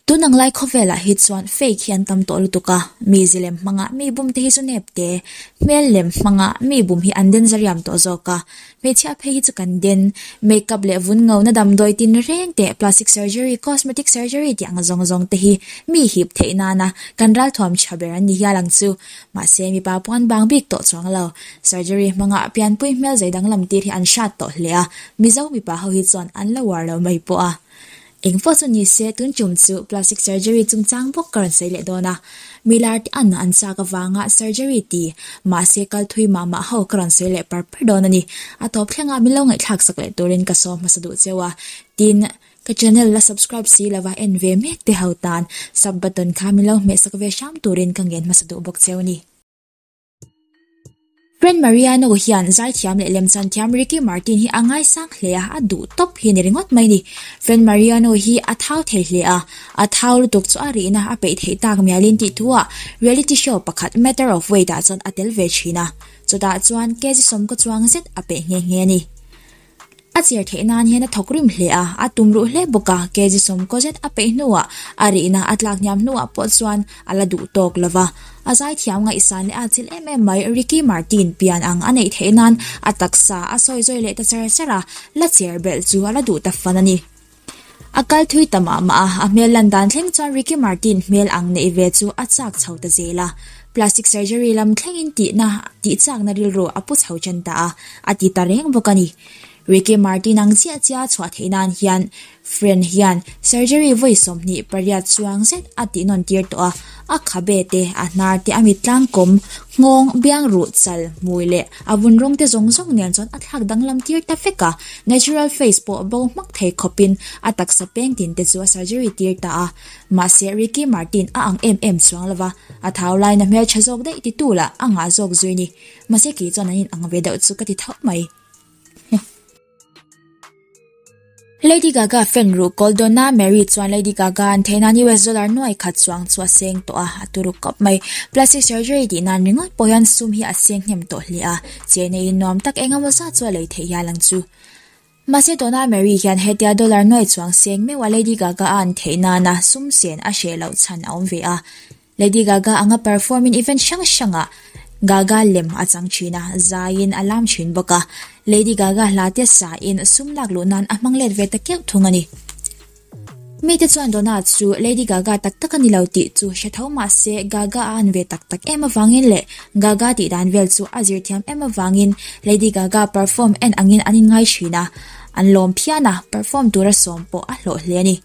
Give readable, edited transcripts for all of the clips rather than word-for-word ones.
Tun ang lai khawvelah hi chuan fake hi an tam tawh lutuk a, mi zilem hmanga mi bum te hi chu nep te, hmel lem hmanga mi bum hi an den zariam tawh zawk a, hmeichhia phei hi chu kan den, makeup leh vun ngona damdawi tin reng te, plastic surgery, cosmetic surgery tih ang zawng zawng te hi mi hip theih nana kan ralthuam tha ber an ni hial ang chu. Mahse mipa puan bang bik tawh chuang lo, surgery hmanga pianpui hmel zei danglam tir hi an hrat tawh hle a, Mizo mipa ho hi chuan an la uar lo mai pawh a. Eng pawh chu ni se, tun tum chu plastic surgery chungchang bawk ka rawn sawi leh dawn a. Mi lar te an an chak avanga surgery ti, mahse kal thui mah mah ho ka rawn sawi leh par par dawn a ni. A tawp thlengah min lo ngaihthlak sak leh turin ka sawm hmasa duh cheu a. Tin, ka channel la subscribe si lova en ve mek te ho tan sub button kha min lo hmeh sak ve hram turin ka ngen hmasa duh bawk cheu a ni. Fran Mariano hian zaithiam leh lemchanthiam Ricky Martin hi a ngaisang hle a, a duh tawp hi a ni ringawt mai ni. Fran Mariano hi a thau thei hle a, a thau lutuk chu a rihna a peih theih tak mialin tih thuah reality show pakhat Matter of Weight ah chuan a tel ve thin a, chutah chuan kg sawmkaw chuang zet a peih nghe nghe a ni. A chir theih nan hian a thawk rim hle a, a tum ruh hle bawk a, kg sawmkaw zet a peih hnuah a rihna a tlak hniam hnuah pawh chuan a la duh tawk lo va. A zaithiam ngaihsan leh a chil em em mai Ricky Martin pian ang a neih theih nan a taksa a sawi zawi leh ta char char a, la cher belh chu a la duh ta fan a ni. A kal thui ta mah mah a, a hmel lan dan thleng chuan Ricky Martin hmel ang neih ve chu a chak chho ta zel a. Plastic surgery lam thlengin tihna tih chakna rilru a pu chho ṭan ta a, a ti ta reng bawk a ni. Ricky Martin ang chiah chiah a chhuah theih nan hian Fran hian surgery vawi 28 chuang zet a tih nawn tir tawh a, a khabe te, a hnar te, a mit tlangkawm, nghawng, biang ruh, chal, hmui leh a vun rawng te zawng zawng nen chuan a thlak danglam tir ta vek a, natural face pawh bo hmak thei khawpin a taksa peng tin te chu a surgery tir ta a. Mahse Ricky Martin a ang em em chuang lova, a thau laina hmeltha zawk daih ti tu lah a ngah zawk zui ni. Mahse kei chuan an in ang ve deuh chu ka ti tho mai. Lady Gaga fan ruh kawl Donna Marie chuan Lady Gaga an theih nan US dollar nuai khat chuang chu a seng tawh a, a turu kawp mai. Plastic surgery tih nan ringawt pawh hian sum hi a seng hnem tawh hle a, cheneiin nuam tak eng emaw zat chu a lei theih hial ang chu. Mahse Donna Marie hian hetia dollar nuai chuang seng meuh a Lady Gaga a an theih nana sum sen a hreh loh chhan a awm ve a. Lady Gaga anga perform in event hrang hrangah Gaga lem a chang thin a, zaiin a lam thin bawk a. Lady Gaga hla te sain sum lak luh nan a hmang let ve ta keuh thung a ni. Mite chuan Donna chu Lady Gaga tak tak a ni lo tih chu hre tho mah se Gaga a an ve tak tak em avangin leh Gaga tih dan vel chu a zir thiam em avangin Lady Gaga perform en angin an inngai thin a, an lawm phian a, perform tura sawm pawh a hlawh hle a ni.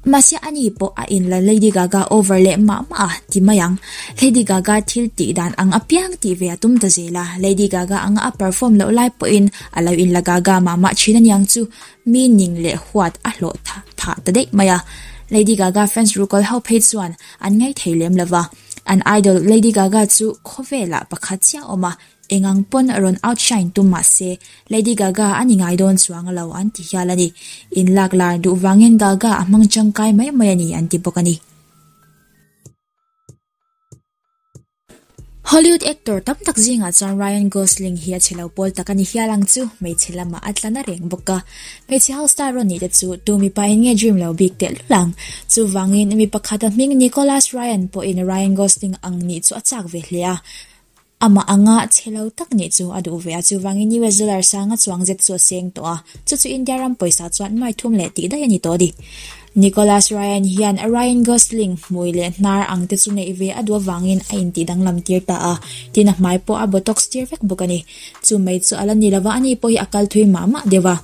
Mahse ani pawh a inla Lady Gaga over leh mah mah a ti mai ang. Lady Gaga thil tih dan ang apiang tih ve a tum ta zel a, Lady Gaga anga a perform loh lai pawhin a lo inla Gaga mah mah thin aniang chu mi ning leh huat a hlawh phah ta daih mai a. Lady Gaga fans rukawl ho phei chuan an ngaithei lem lova, an idol Lady Gaga chu khawvelah pakhat chiah a awm a, Eng ang pawn rawn outshine tum mah se, Lady Gaga a ni ngai dawn chuang lo an ti hial a ni. Inlak lar duh vangin Gaga a hmang tangkai mai mai a ni an ti bawk a ni. Hollywood actor tam tak zingah chuan Ryan Gosling hi a chhe lo pawl tak a ni hial ang chu, hmeichhe lamah a tla na reng bawk a. Hmeichhe ho star rawn nih te chu tu mipa in nge dream lo bik teh lul ang. Chuvangin mi pakhata hming Nicholas Ryan pawhin Ryan Gosling ang nih chu a chak ve hle a. Amah anga chhe lo tak nih chu a duh ve a, chuvangin US dollar sanga chuang zet chu a seng tawh a, chu chu India ram pawisa chuan nuai thum leh tih daih a ni tawh a ni. Nicholas Ryan hian Ryan Gosling hmui leh hnar ang te chu neih ve a duh avangin a intih danglam tir ta a, tin a hmai pawh a botox tir vek bawk a ni. Chu mai chu a la ni lova, ani pawh hi a kal thui mah mah deuh a,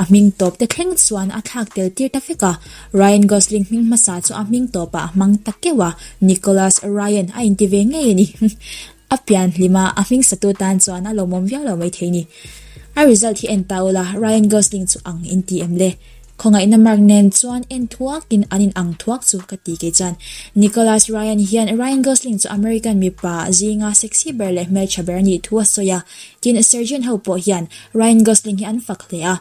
a hming tawp te thleng chuan a thlak tel tir ta vek a, Ryan Gosling hming hmasa chu a hming tawpah a hmang ta keuh a, Nicholas Ryan a inti ve ngei a ni. A pian hlim a, a hming satu tan chuan a lawmawm viau lo maithei ni. A result hi en ta ula, Ryan Gosling chu ang inti em le? Khawngaihna mark nen chuan en thuakin an in ang thuak chu ka ti kei chuan. Nicholas Ryan hian Ryan Gosling chu American mipa zinga sexy ber leh hmeltha ber a nih thu a sawi a, tin surgeon ho pawh hian Ryan Gosling hi an fak hle a.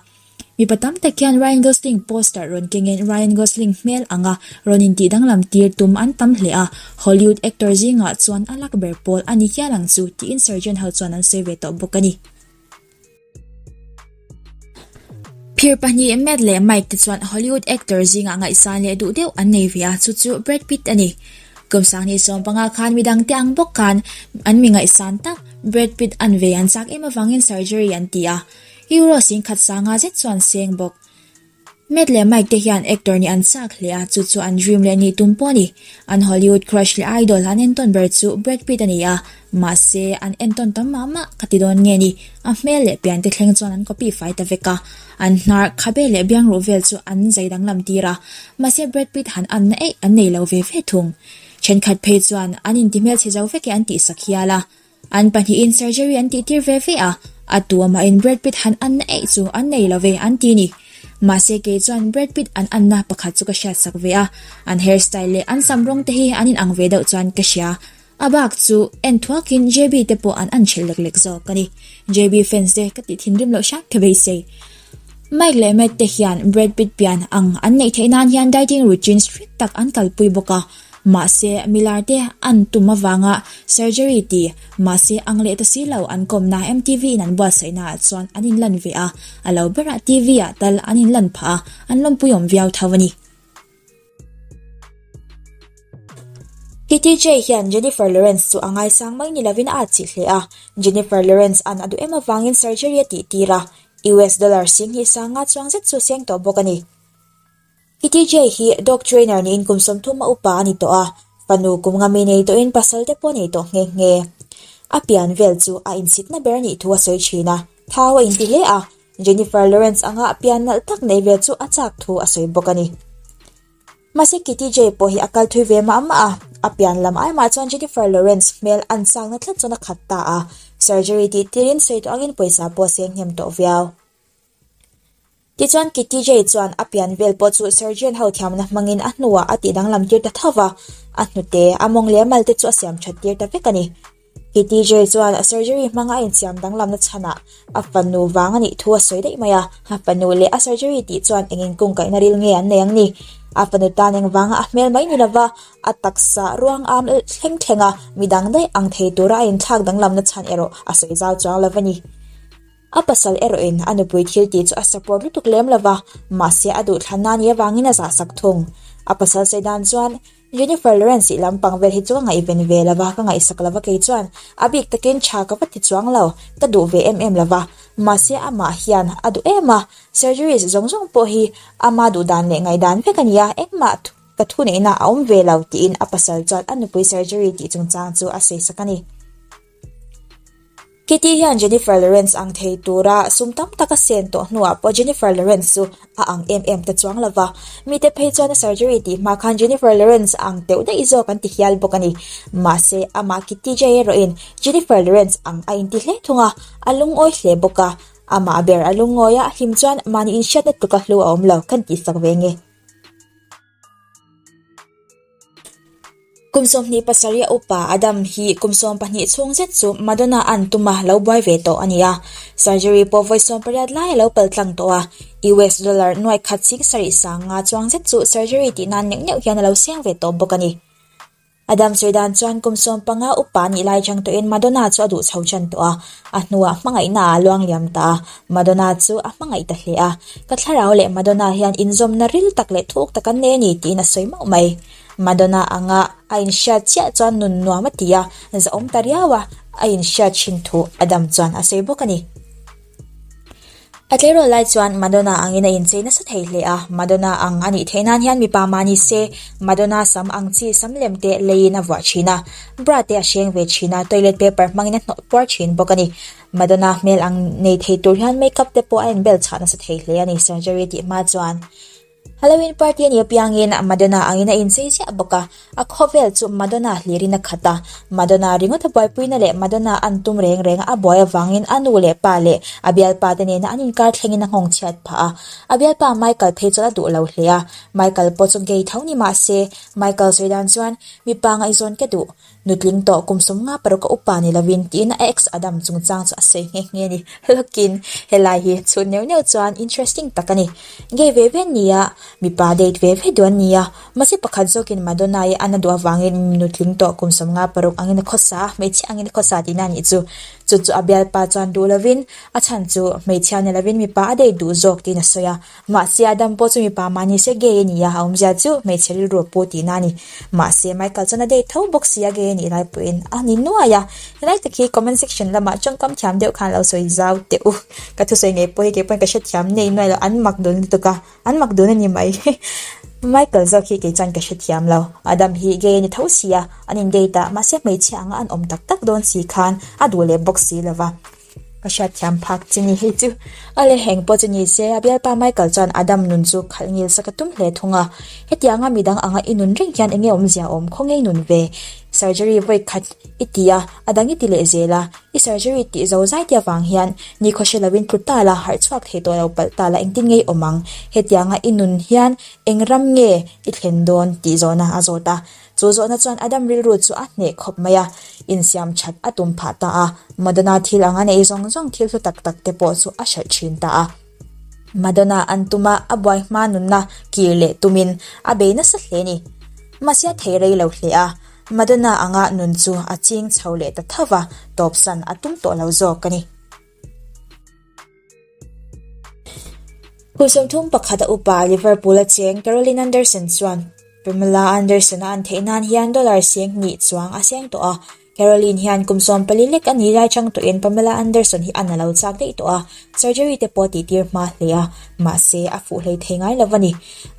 Mipa tam tak hian Ryan Gosling poster rawn kengin Ryan Gosling hmel anga rawn intih danglam tir tum an tam hle a, Hollywood actor zingah chuan a lak ber pawl a ni hial ang chu tiin surgeon ho chuan an sawi ve tawh bawk a ni. Phir pahnih Matt leh Mike te chuan Hollywood actor zingah ngaihsan leh duh deuh an nei ve a, chu chu Brad Pitt a ni. Kum sanghnih 15 khan midang te ang bawk khan an mi ngaihsan tak Brad Pitt an ve an chak em avangin surgery an ti a, Euro singkhat sanga zet chuan seng bawk. Matt leh Mike te hian actor nih an chak hle a, chu chu an dream leh nih tum pawh a ni. An Hollywood crush leh idol an entawn ber chu Brad Pitt a ni a, mahse an entawn tam mah mah ka ti dawn nge ni, a hmel leh pian te thleng chuan an copy fai ta vek a, an hnar, khabe leh biangruh vel chu an zai danglam tir a, mahse Brad Pitt han anna eih an nei lo ve ve thung. Thenkhat phei chuan an inti hmelchhe zo vek e an tihsak hial a. An pahnihin surgery an tihtir ve ve a, a tu amahin Brad Pitt han anna eih chu an nei lo ve an ti ni. Mahse kei chuan Brad Pitt an anna pakhat chu ka hriatsak ve a, an hair style leh an sam rawng te hi an inang ve deuh chuan ka hria. A bak chu en thuakin JB te pawh an an hrelh lek lek zawk a ni. JB fans te ka tih thinrim loh hram ka beisei. Mike leh Matt te hian Brad Pitt pian ang an neih theih nan hian dieting routine strict tak an kalpui bawk a. Mahse, milar te an tum avanga surgery ti, mahse ang leh ta si lo an kawmna MTV in an buatsaihna ah chuan an inlan ve a, a lo berah TV ah tal an inlan phah a, an lawmpui awm viau tho a ni. Kitty Jay hian Jennifer Lawrence chu a ngaisang mai ni lovin a atchilh hle a, Jennifer Lawrence an a duh em avangin surgery a tih tir a, US dollar 20 sanga chuang zet chu seng tawh bawk a ni. Kitty Jay hi dog trainer niin kum 30 a upa a ni tawh a, fanu kum nga mi nei tawhin pasal te pawh nei tawh nghe nghe. A pian vel chu a insitna ber nih thu a sawi thin a, thau a inti hle a, Jennifer Lawrence anga a pian nalh tak nei ve chu a chak thu a sawi bawk a ni. Mahse Kitty Jay pawh hi a kal thui ve mah mah a, a pian lam ai mah chuan Jennifer Lawrence hmel an chakna tlat chuan a khat ta a, surgery tih tirin sawi tawh angin pawisa pawh a seng hnem tawh viau. Tichuan Kitty Jay chuan a pian vel pawh chu surgeon ho thiamna hmangin a hnuah a tih danglam tir ta tho va, a hnute, a mawng leh a mal te chu a siam that tir ta vek a ni. Kitty Jay chuan a surgery hmanga a insiam danglamna chhanah a fanu vang a nih thu a sawi daih mai a, a fanu leh a surgery tih chuan eng inkungkaihna ril nge an nei ang ni? A fanu tan engvanga a hmel mai ni lova a taksa ruang am thleng thleng a, midang daih ang thei tura a inthlak danglamna chhan erawh a sawi zau chuang lo a ni. A pasal erawhin a nupui thil tih chu a support lutuk lem lo va, mahse a duhthlanna a nih avangin a zahsak thung. A pasal sawi dan chuan, Jennifer Lawrence i lampang vel hi chu ka ngaihven ve lo va, ka ngaihsak lo va kei chuan a bik takin tha ka va ti chuang lo, ka duh ve em em lo va, mahse amah hian a duh em a, surgeries zawng zawng pawh hi ama duhdan leh ngaihdan vek a ni a, engmah ka thuneihna a awm ve lo tiin a pasal chuan a nupui surgery tih chungchang chu a sawisak a ni. Kitty hian Jennifer Lawrence ang thei tura sum tam tak a sen tawh hnuah pawh Jennifer Lawrence chu a ang em em ta chuang lova. Mite phei chuan a surgery tih hma khan Jennifer Lawrence a ang teuh daih zawk an ti hial bawk a ni. Mahse, amah Kitty Jay erawhin Jennifer Lawrence ang a inti hle thung a, a lungawi hle bawk a. Amah ber a lungawi a hlim chuan mahni inhriatna tluka hlu a awm lo kan tihsak ve nge. Kum 27 a upa Adam hi kum 12 chhung zet chu Madonna an tuma lo buai ve tawh a ni a. Surgery pawh vawi 18 lai a lo pal tlang tawh a. US dollar nuai khat sing sarih sang nga chuang zet chu surgery tih nan neuh neuh hian a lo seng ve tawh bawk a ni. Adam sawi dan chuan kum 15 upa nih lai chang tawhin Madonna chu a duh chho chan tawh a. A hnuah hmangaihna ah a luang liam ta a, Madonna chu a hmangaih ta hle a. Ka thlarau leh Madonna hian inzawmna ril tak leh thuk tak an nei a ni tiin a sawi mauh mai. Madonna anga a inhriat chiah chuan nun nuam a ti a, zahawm ta riau a, a inhriat thin thu Adam chuan a sawi bawk a ni. A tleirawl lai chuan Madonna angin a inchei nasa thei hle a, Madonna ang a nih theih nan hian mipa mah ni se, Madonna sam ang chi sam lem te leiin a vuah thin a, bra te a hreng ve thin a, toilet paper hmangin a hnawh puar thin bawk a ni. Madonna hmel ang nei thei tur hian makeup te pawh a inbel chhah nasa thei hle a ni surgery tih hma chuan. Halloween party a nih apiangin Madonna angin a inchei ziah bawk a, a khawvel chu Madonna hlirin a khat a. Madonna ringawt a buaipuina leh Madonna an tum reng reng a buai avangin a nu leh pa leh a bialpa te nena an inkar thlengin a nghawng chhiat phah a. A bialpa Michael phei chuan a duh lo hle a, Michael pawh chu gay tho ni mah se, Michael sawi dan chuan mipa ngaihzawn ka duh. Nutling tawh kum 56 a upa ni lovin tiin a ex Adam chungchang chu a sawi nghe nghe a ni. Lawkin helai hi chhun neuh neuh chuan interesting tak a ni. Gay ve ve an ni a, mipa date ve ve duh an ni a, mahse pakhat zawkin Madonna i an a duh avangin nutling tawh kum 56 angin a khawsa a, hmeichhia angin a khawsa tihna a nih chu. Chu chu a bialpa chuan duh lovin a chhan chu hmeichhia ni lovin mipa a date duh zawk tiin a sawi a. Mahse Adam pawh chu mipa mahni se gay a ni a, a awmzia chu hmeichhe rilru a pu tihna a ni. Mahse Michael chuan a date tho bawk si a gay a nih lai pawhin a ni nuai a. Helai tak hi comment section lamah tawngkam thiam deuh khan lo sawi zau teh u. Ka thusawi ngei pawh hi kei pawhin ka hrethiam nei nuai lo, an mak dun lutuk a. An mak dun a ni mai. Michael zawk hi kei chuan ka hrethiam lo. Adam hi gay a ni tho si a, an in date a, mahse hmeichhia anga an awm tak tak dawn si khan a duh leh bawk si lo va. Ka hriatthiam phak chi ni hei chu. A le heng pawh chu ni se, a bialpa Michael chuan Adam nun chu khalh ngil sak a tum hle thung a. Hetianga midang anga i nun reng hian enge awmzia awm khaw ngei nun ve? Surgery vawi khat i ti a, a dang i ti leh zel a. I surgery tih zo zai te avang hian nikhaw hre lovin tlu ta la, harh chhuak thei tawh lo palh ta la engtin ngei awm ang? Hetianga i nun hian eng ram nge i thlen dawn tih zawhna a zawt a. Chu zawhna chuan Adam rilru chu a hneh khawp mai a, insiam that a tum phah ta a. Madonna thil anga nei zawng zawng thil hlu tak tak te pawh chu a hralh thin ta a. Madonna an tuma a buai hma nunna kir leh tumin a bei nasa hle ni. Mahse a thei rei lo hle a, Madonna anga nun chu a ching chho leh ta tho va, tawpsan a tum tawh lo zawk a ni. Kum 31 a upa Liverpool a cheng Caroline Anderson chuan Pamela Anderson a an theih nan hian dollar 20,000 chuang a seng tawh a. Caroline hian kum 14 lek a nih lai chang tawhin Pamela Anderson hi a na lo chak daih tawh a, surgery te pawh tih tir hma hle a, mahse a fuh hlei thei ngai lo a ni.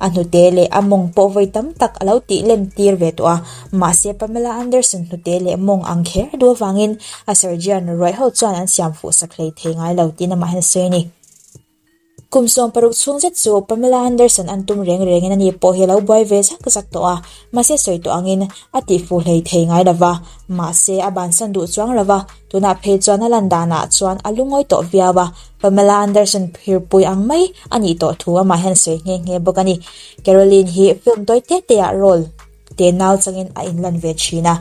A hnute leh a mawng pawh vawi tam tak a lo tih lem tir ve tawh a, mahse Pamela Anderson hnute leh mawng ang kher a duh avangin a surgeon ruaih ho chuan an siam fuh sak hlei thei ngai lo tiin amah hian a sawi a ni. Kum 60 chhung zet chu Pamela Anderson an tum reng rengin ani pawh hi a lo buai ve zak zak tawh a, mahse sawi tawh angin a tihfuh hlei thei ngai lo va, mahse a bansan duh chuang lo va, tunah phei chuan a lan danah chuan a lungawi tawh viau a, Pamela Anderson phirpui ang mai a nih tawh thu amah hian sawi nghe nghe bawk a ni. Caroline hi film tawi te te ah role te nau changin a inlan ve thin a.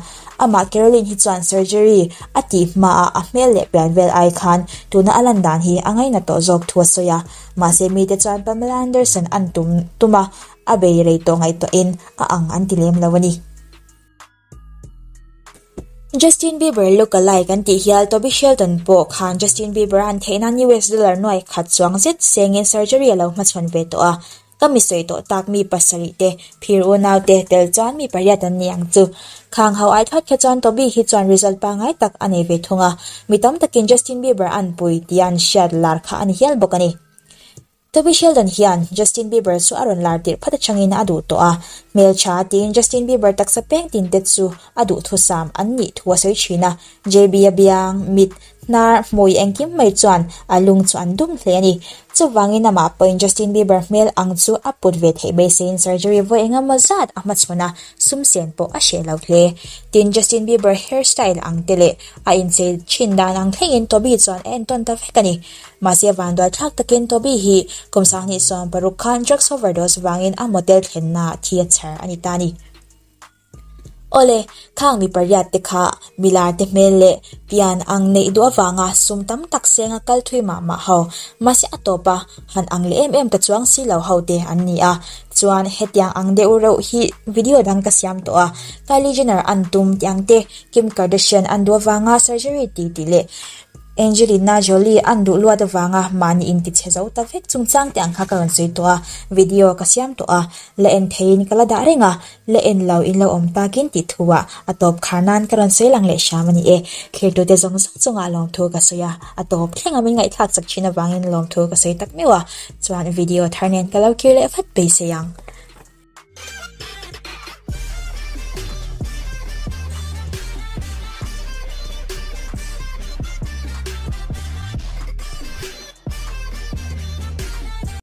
Amah Caroline hi chuan surgery a tih hmaah a hmel leh pian vel ai khan tuna a lan dan hi a ngaina tawh zawk thu a sawi a. Mahse mite chuan Pamela Anderson an tum tum a, a bei rei tawh ngaihtuahin a ang an ti lem lo a ni. Justin Bieber look alike an tih hial Toby Shelton pawh khan Justin Bieber a an theih nan US dollar nuai khat chuang zet sengin surgery a lo hmachhawn ve tawh a. Ka mi sawi tawh tak mi pasarih te, phir unau te tel chuan mi pariat an ni ang chu. Khang ho ai thlawt kha chuan Toby hi chuan result pangngai tak a nei ve thung a, mi tam takin Justin Bieber an pui tia an hriat lar kha a ni hial bawk a ni. Toby Sheldon hian Justin Bieber chu a rawn lar tirh phat atangin a duh tawh a, hmeltha tiin Justin Bieber taksa peng tin te chu a duhthusam an nih thu a sawi thin a, JB a biang, mit, Hnar hmui engkim mai chuan a lung chu an dum hle a ni. Chuvangin amah pawhin Justin Bieber hmel ang chu a put ve theih beiseiin surgery vawi engemaw zat a hmachhawn a, sum sen pawh a hreh lo hle. Tin, Justin Bieber hair style ang te leh a inchei thin dan ang thlengin Toby chuan a entawn ta vek a ni. Mahse vanduai thlak takin Toby hi kum 2016 khan drugs overdose vangin a motel thlennaah thi a chhar a ni ta a ni. Awle, khang mi pariat te kha milar te hmel leh pian ang neih duh avanga sum tam tak senga kal thui mah mah ho, mahse a tawp a, han ang leh em em ta chuang si lo ho te an ni a. Chuan hetiang ang deuh reuh hi video dang ka siam tawh a, Kylie Jenner an tum tih ang te, Kim Kardashian an duh avanga surgery ti tih leh Angelina Jolie an duh luat avanga mahni inti chhe zo ta vek chungchang te ang kha ka rawn sawi tawh a, video ka siam tawh a, la en theiin ka la dah reng a, la en lo in lo awm takin tih thu ah a tawp khar nan ka rawn sawi lang leh hram a ni e. Thirtute zawng zawng chungah lawmthu ka sawi a, a tawp thleng a min ngaihthlak chak thin avangin lawmthu ka sawi tak meuh a, chuan video thar nen ka lo kir leh vat beisei ang.